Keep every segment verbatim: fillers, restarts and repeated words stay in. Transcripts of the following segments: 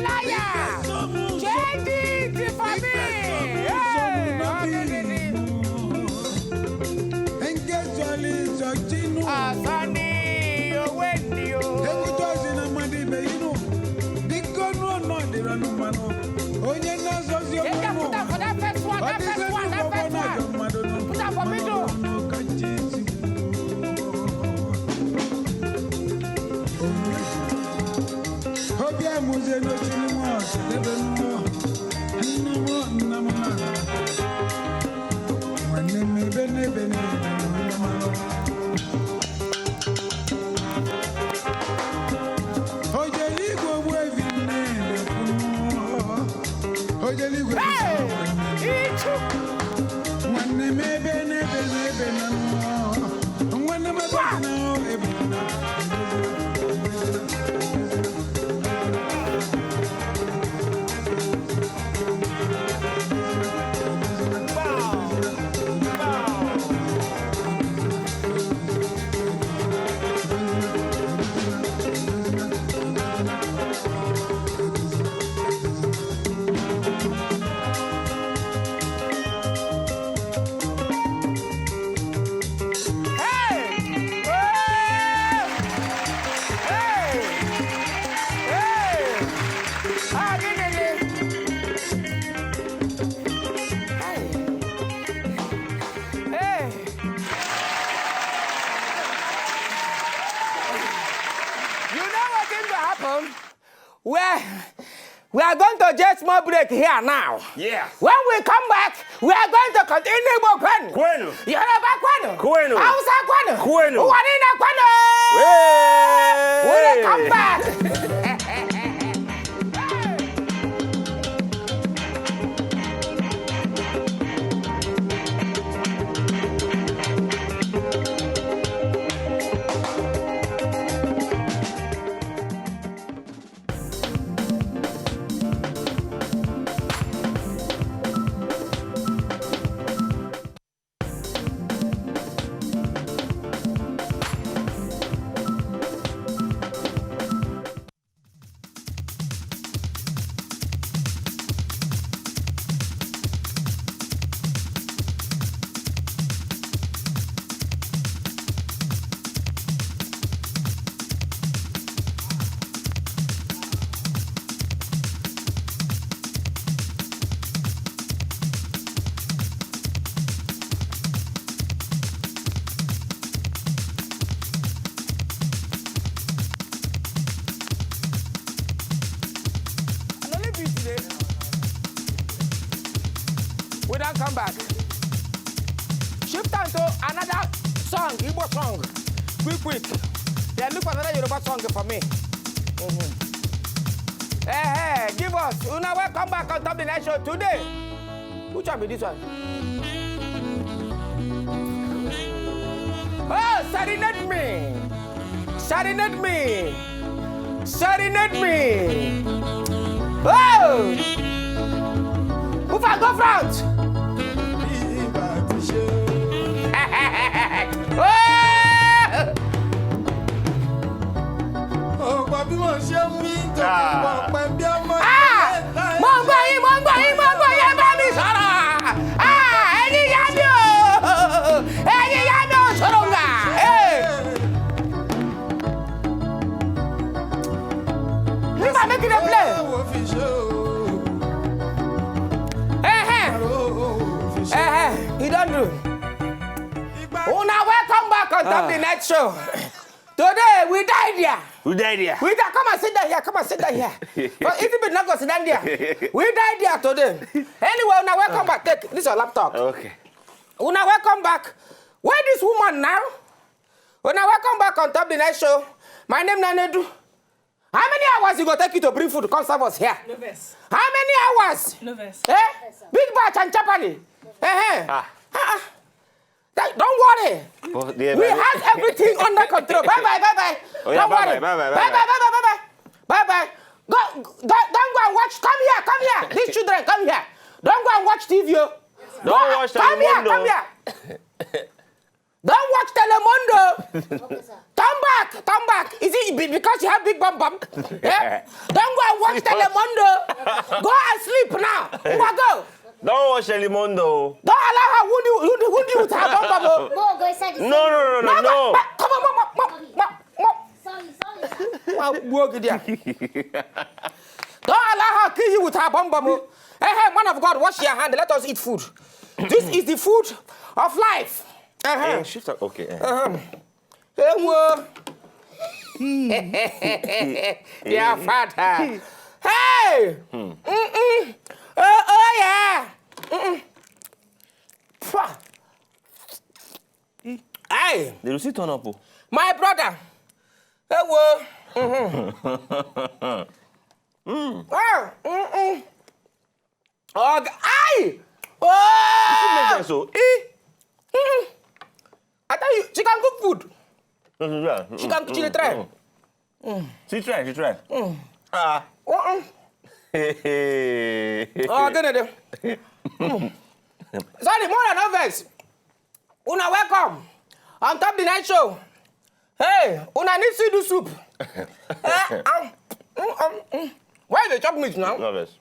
Liar! Change it for me! Hey! Azani, Owendi, o. Onye na-azọzi onwe Take that, put that for that first one, that first one. Put that for me too. Obi amụzie n'ochiri nwa ọchị ebe mmụọ. Nna m, nna m, nna m. Nwanne m ebe n'ebe n'ebe n'ebe. Ojeligwe ogbu evi nne na-ekwu mmụọ. Ojeligwe Hey! Ichu! Nwanne m ebe n'ebe n'ebe na mmụọ. Nwanne m ebe dị na ebe dị na. Hey! Hey! Hey! Hey! Ah, gịnị dị? Hey! Hey! You know what is going to happen? Well, we are going to take small break here now. Yes. When we come back, we are going to continue Igbo kwenu. Kwenu. Yoruba kwenu. Kwenu. Hausa kwenu. Kwenu. Ụwa niile kwenu. Hey! We will come back. And only beat today. We don't come back. Shift on to another song, Igbo song. Quick, quick. They look for another Yoruba song for me. Mm-hmm. Eh, eh, give us. Una welcome back on top the night show today. Which one be this one? Oh, serenade me. Serenade me. Serenade me. Oh! Who for go front? Oh! Ọ̀pọ̀ bí wọ́n ṣe ń wí tó Ah. pọ̀ pẹ́ bí ọmọ Ah! Mo ń gbọ́ yín, mo ń gbọ́ yín, mo ń gbọ́ yín, ẹ bá mi sọ̀rọ̀. Ah, ẹ̀yin ìyá mi o. Ẹ̀yin ìyá mi o, sọ̀rọ̀ nga. Hey. Nígbà mi kì í play. Ẹ̀hẹ́. Ẹ̀hẹ́. You don't do. Una welcome back on top Ah. the night show. Today, we die there. We die there. We die. Come and sit down here. Come and sit down here. But if you not go sit down there, we die there today. Anyway, now welcome back. Take this your laptop. Okay. Una welcome back. Where this woman now? Una welcome back on top the night show. My name na Nedu. How many hours you go take you to bring food come serve us here? No vex. How many hours? No vex. Eh? Big batch and chapani. Eh, eh. Ah. Ah, ah. Don't worry. We have everything under control. Bye bye, bye bye. Oh, yeah, don't bye worry. Bye bye, bye bye, bye bye, bye bye. Bye bye. Go, go, don't go and watch. Come here, come here. These children, come here. Don't go and watch T V. Oh. Don't go, watch come here, Telemundo. Come here. Don't watch Telemundo. Turn back, turn back. Is it be- because you have big bum bum? Yeah? Don't go and Telemundo. Go and sleep now. Ngwa, go. Don't watch Telemundo. Don't allow her wound you, wound you, wound you with her bum bum. Oh. Mo go inside the No, no, no, no, no. Come on, come on, come on, come on. Sorry, sorry, sir. Wa gbuo gị there. Don't allow her kill you with her bum bum. Oh. Hey, hey, man of God, wash your hand. Let us eat food. This is the food of life. Uh-huh. Hey, shift up. Okay. Uh-huh. Ewo. Their father. Hey! Mm-mm. Oh, oh, yeah. Mm-mm. Pah. Hey! They will still turn up. Oh. My brother. Ewo. Mm-hmm. Mm. Ah, mm-mm. Oh, g- aye! Oh! It makes sense, so. Eh? Mm. I tell you, she can cook food. No, she try. She can, she dey try. Mm. She try, she try. Mm. Ah. Uh-uh. Oh, gịnị dị? Mm. Sorry, more than no vex. Una welcome. On top the night show. Hey, una need see do soup. Eh, um, mm, um, mm. Why you dey chop meat now? No vex.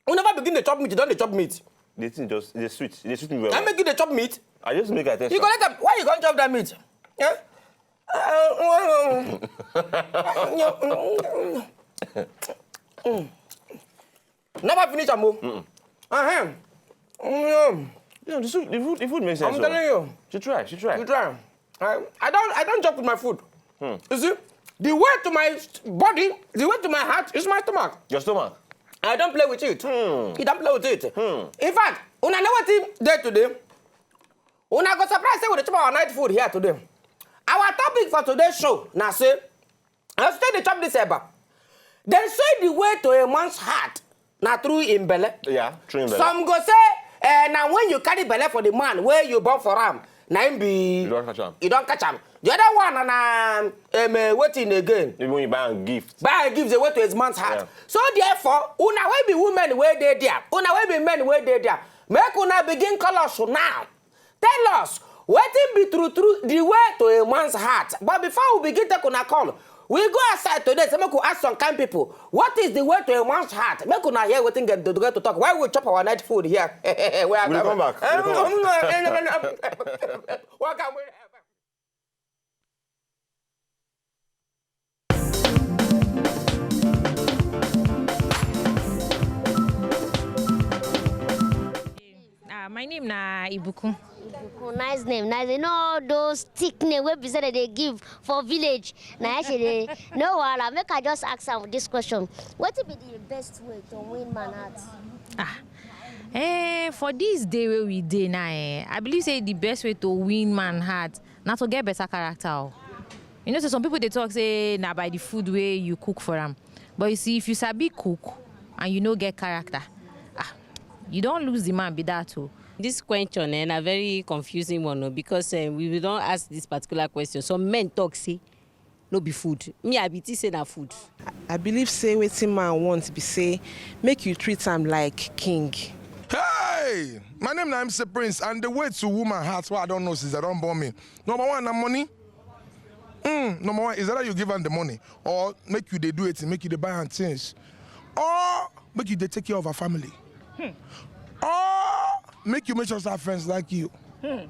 You never begin to chop meat, you don't dey chop meat. The thing just, they sweet. They sweet me well. I make you dey chop meat. I just make I test. You go let them. Why you gonna chop that meat? Eh? Mm. Never finish am o. Uh-huh. Mm. Yeah, the soup, the food, the food makes sense. I'm telling you. She try, she try. You try. I, I don't, I don't joke with my food. Hmm. You see, the way to my st- body, the way to my heart is my stomach. Your stomach. I don't play with it. Hmm. You don't play with it. Hmm. In fact, una know what thing day today? Una go surprise say we dey chop our night food here today. Our topic for today's show na say, I still dey chop this eba. Dem say the way to a man's heart na through im belle. Yeah, through im belle. Some go say, eh, na when you carry belle for the man wey you born for am, na im be You don catch am. You don catch am. The other one na, na um, eh, wetin again? Even you buy am gift. Buy am gift, the way to his man's heart. Yeah. So therefore, una wey be women wey dey there, una wey be men wey dey there, make una begin call us now. Tell us, wetin be true true the way to a man's heart? But before we begin take una call, we go outside today, say make we ask some kind people, what is the way to a man's heart? Make una hear wetin get to, get to talk. Why we chop our night food here? We dey come back. We dey come back. Welcome. Ah, my name na Ibuku. Ibuku, nice name, nice. You know all those thick name wey be say dem dey give for village. Na actually no wahala. Make I just ask am this question. Wetin be the best way to win man heart? Ah, eh, for this day wey we dey now, eh, I believe say the best way to win man heart na to get better character. Oh. You know, so some people dey talk say na by the food wey you cook for am. But you see, if you sabi cook and you no get character, ah, you don lose the man be that o. Oh. This question eh, na very confusing one o, oh, because eh, we don ask this particular question. Some men talk say no be food. Me, I be think say na food. I believe say wetin man want be say make you treat am like king. Hey! My name na M C Prince and the way to woman heart wey I don know since I don born me. Number one na money. Mm, number one is either you give am the money or make you dey do it, make you dey buy am things. Or make you dey take care of her family. Hmm. Or make you make sure say her friends like you. Hmm.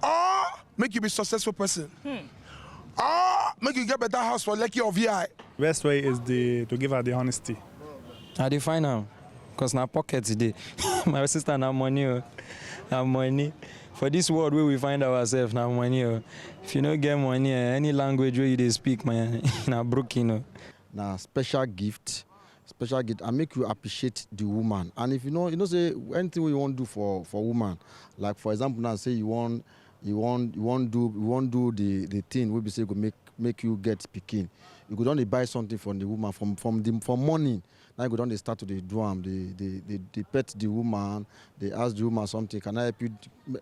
Or make you be successful person. Hmm. Or make you get better house for Lekki or V I. Best way is the to give her the honesty. I dey find am, cause na pocket e dey. My sister na money o, na money. For this world wey we find ourselves na money o. If you no get money, eh, any language wey you dey speak, man, na broken o. Na special gift special gift and make you appreciate the woman. And if you know, you know say anything wey you wan do for for woman, like for example now, say you wan you wan you wan do you wan do the the thing wey be say go make make you get pikin, you go don dey buy something from the woman from from the from morning. Now you go don dey start to dey do am, dey dey dey dey pet the woman, dey ask the woman something, can I help you?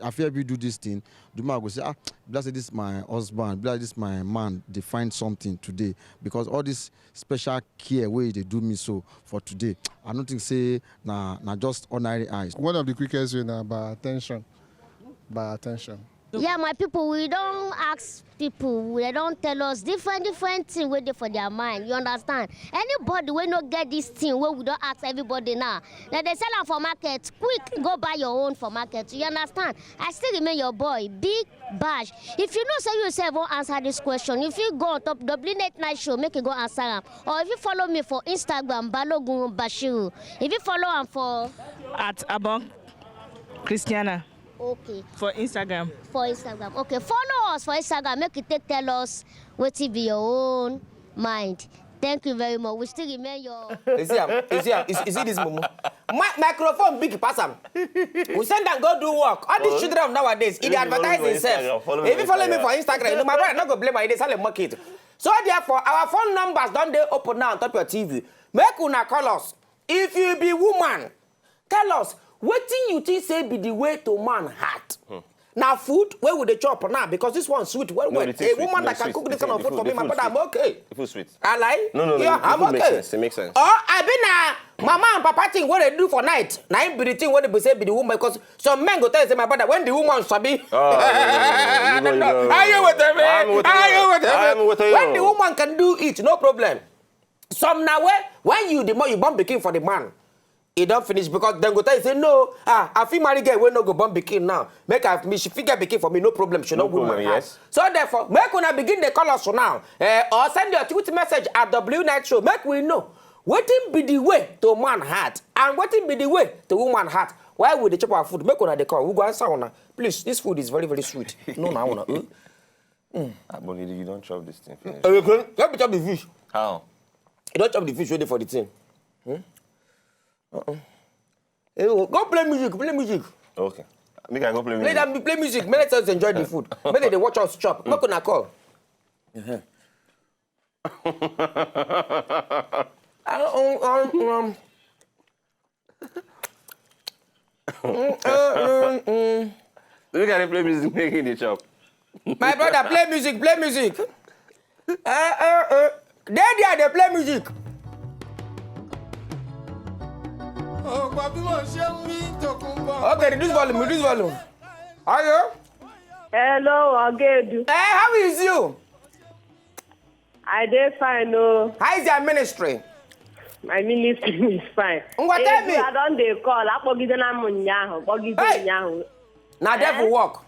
I fit help you do this thing? The woman go say, ah, be like say this my husband, be like this my man dey find something today, because all this special care wey you dey do me so for today, I no think say na na just ordinary eyes. One of the quickest way na by attention, by attention. Yeah, my people, we don ask people, we don tell us different different thing wey dey for their mind. You understand? Anybody wey no get this thing wey we don ask everybody now, na dey sell am for market. Quick, go buy your own for market. You understand? I still remain your boy, Big Bash. If you know say you sef wan answer this question, you fit go on top W Net Night Show, make you go answer am. Or if you follow me for Instagram, Balogun Bashiru. If you follow am for At Abong Christiana okay for Instagram. for Instagram. Okay, follow us for Instagram. Make you take tell us wetin be your own mind. Thank you very much. We still remain your You see am? You see am? You see, you see this mumu? My microphone big pass am. We send am go do work. All these children of nowadays, e dey If you follow advertise me for himself. Instagram, follow me If you for follow me for Instagram. Instagram, you know, my brother no go blame am. E dey sell a market. So therefore, our phone numbers don dey open now on top your T V. Make una call us. If you be woman, tell us wetin you think say be the way to man heart. Na food wey we dey chop now because this one sweet well No, well. the thing A sweet. woman No, that can sweet. cook this The kind of food, food for the me, my food brother, I'm sweet. Okay. The food sweet. I lie. No, no, no, Yeah, the I'm food makes Okay. Sense. It makes sense. Or I be na mama and papa thing wey dey do for night. Na him be the thing wey dey be say be the woman because some men go tell you say my brother when the woman sabi. Oh, no, no, no, no, no. You go, you go, you go. Are you with me? I'm with Are you. you with me? I'm with you. When the woman can do it, no problem. Some na way when you the more you born pikin for the man, e don finish because dem go tell you say no, ah, I fit marry girl wey no go born pikin now. Make I me she fit get pikin for me, no problem. She No no woman problem, heart. Yes. So therefore, make una begin dey call us now, eh, or send your tweet message at W Night Show. Make we know wetin be the way to man heart and wetin be the way to woman heart. Why we dey chop our food? Make una dey call. We go answer una. Please, this food is very very sweet. No, na una. Uh. Ah, but you, you don't chop this thing finish. Okay, let me chop the fish. How? You don chop the fish wey dey for the thing. Hmm? Uh-uh. Hey, oh, go play music, play music. Okay. Make I go play Play music. that, play music. Make us enjoy the food. Make they dey watch us chop. Make una call. Uh-huh. Uh, um, um, um. Mm, uh, mm, mm. Make I dey play music, make it dey chop. My brother, play music, play music. Uh, uh, uh. Dey there, dey play music. Okay, reduce volume, reduce volume. Hello? Hello, Ogedu. Eh, how is you? I dey fine o. How is your ministry? My ministry is fine. Ngwa, tell me. I don dey call. Akpọgidena m ụnyaahụ. Kpọgide Hey. Ụnyaahụ. Na devil work.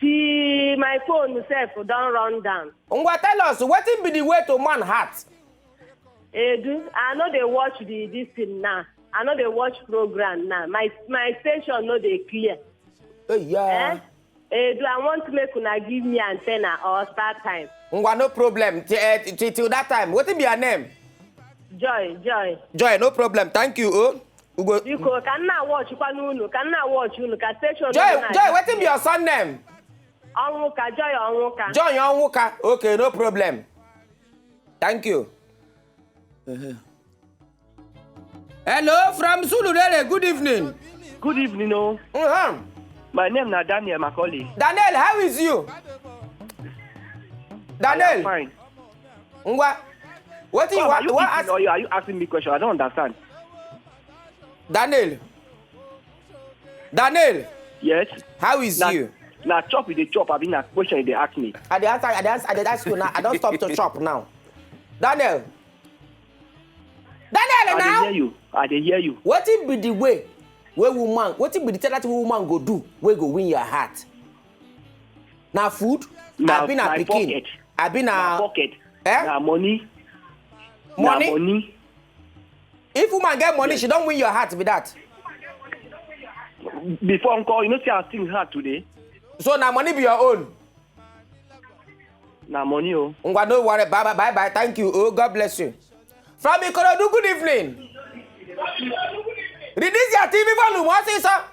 See, my phone sef don run down. Ngwa, tell us, wetin be the way to man heart? Edu, I no dey watch the this thing now. I no dey watch program now. My my station no dey clear. Hey, yeah. Eh? Edu, I want make una give me antenna or start time. Ngwa, no problem. Till, uh, till, till that time. Wetin be your name? Joy, Joy. Joy, no problem. Thank you. Oh. We go. Biko, ka nna watch kwa n'unu, ka nna watch unu, ka station Joy, unu na- Joy, wetin be your surname? Ọnwụka, Joy Ọnwụka. Joy Onwuka. Okay, no problem. Thank you. Uh-huh. Hello, from Surulere. Good evening. Good evening, oh. Uh-huh. My name na Daniel Macaulay. Daniel, how is you? I am Daniel, fine. Ngwa, wetin you Come, are want? you What eating ask? Or you, are you asking me question? I don't understand. Daniel, Daniel, Yes. How is Na, you? Na chop you dey chop. I mean, na question you dey ask me. I dey answer. I dey answer. I dey ask you now. I don stop to chop now. Daniel. Daniel, I now. Dey hear you. I dey hear you. Wetin be the way wey woman? Wetin be the thing that woman go do wey go win your heart? Na food. Na Abi na my pikin. Pocket. Abi Na na pocket. Eh? Na money. Money? Na money. If woman get money, Yes. She don win your heart be that. Before uncle, you know see how things hard today. So na money be your own. Na money o. Ngwa, no worry. Bye bye bye bye. Thank you. Oh, God bless you. From Ikorodu, good evening. Reduce your T V volume. What's it, sir?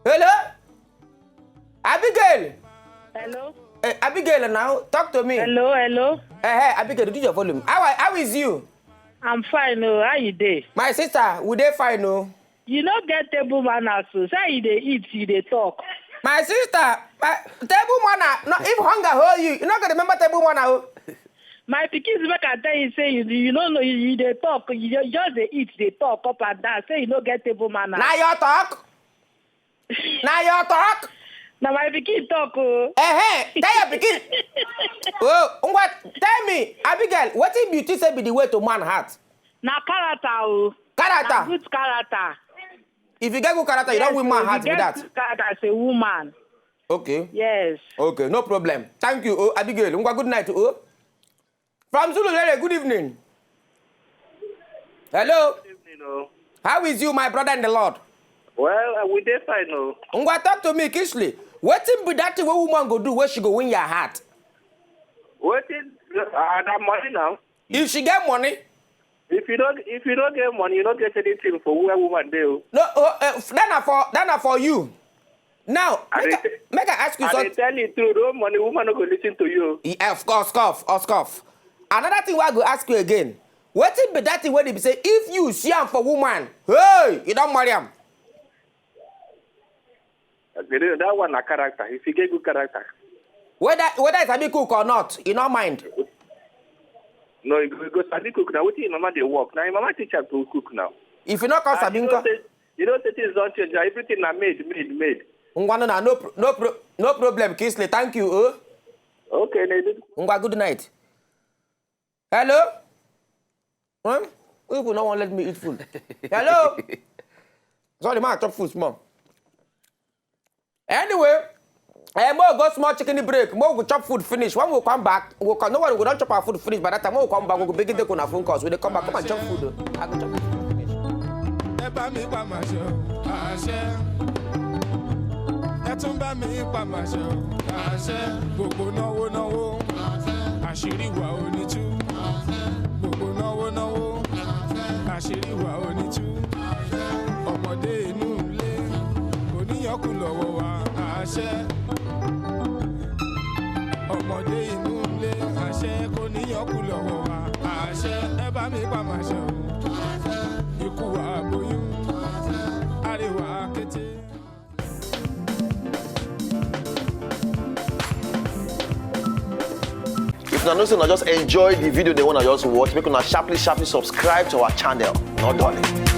Hello? Abigail. Hello. Eh, Abigail, now talk to me. Hello, hello. Eh, hey, Abigail, reduce your volume. How are, how is you? I'm fine. Oh, how you dey? My sister, we dey fine, oh. You no get table manners, so say you dey eat, you dey talk. My sister, my, table manner. No, if hunger hold you, you no go remember table manner, oh. My pikin, make I tell you, say you, you no know, you, you dey talk, you ju- just dey eat, dey talk up and down. Say you no get table manners. Na your talk. Na your talk. Na my pikin talk o. Ehe, tell your pikin. Oh, ngwa, tell me, Abigail, wetin be you think say be the way to man heart? Na character o. Na Character. Good character. If you get good character, you don win man heart be that. Good character as a woman. Okay. Yes. Okay, no problem. Thank you, oh, Abigail. Ngwa, good night, oh. From Zulu Lere, good evening. Hello. Evening, oh. How is you, my brother in the Lord? Well, uh, we dey fine, oh. Ngwa, talk to me, Kingsley. Wetin be that thing wey woman go do wey she go win your heart? Wetin? Uh, na money now. If she get money, If you don't, if you don't get money, you don't get anything for where woman dey, oh. No, oh, uh, that na for that na for you. Now, I make, dey I, make I ask you I dey something. Tell you true, no money, woman no go listen to you. Yeah, of course, cough, of cough. Another thing wey I go ask you again. Wetin be that thing wey dey be say if you see am for woman, hey, you don marry am. You know, that one na character. If you get good character, Whether whether you sabi cook or not, you no mind. No, you go, you go sabi cook now. Wetin your mama dey work now? Your mama teach her to cook now. If you no come Ah, sabi you know nko. Say, you know say things don change. Everything na made, made, made. Ngwanu na no pro- no pro- no problem, Kingsley. Thank you. Oh. Okay, na you do. Ngwa, good night. Hello? Huh? You people no wan let me eat food. Hello? Sorry, man, I chop food small. Anyway, eh, mo go small chicken break. Mo go chop food finish. When we come back, we come. No worry, we don chop our food finish. By that time, when we come back, we go begin take una phone calls. We dey come back, come and chop food. Oh. I go chop food finish. Ẹ bá mi pa màṣẹ o, àṣẹ. Ẹ tún bá mi pa màṣẹ o, àṣẹ. Gbogbo náwó náwó, àṣírí wa ò ní tú. Gbogbo náwó náwó, àṣírí wa ò ní tú. Ọmọdé inú ilé, kò ní yọkù lọ́wọ́ wa, àṣẹ. Ọmọdé inú ilé, àṣẹ. Kò ní yọkù lọ́wọ́ wa, àṣẹ. Ẹ bá mi pa màṣẹ o. Ikú wa aboyún, àríwá kété. If una know say una just enjoy the video, they wanna just watch, make una sharply, sharply subscribe to our channel. No darling.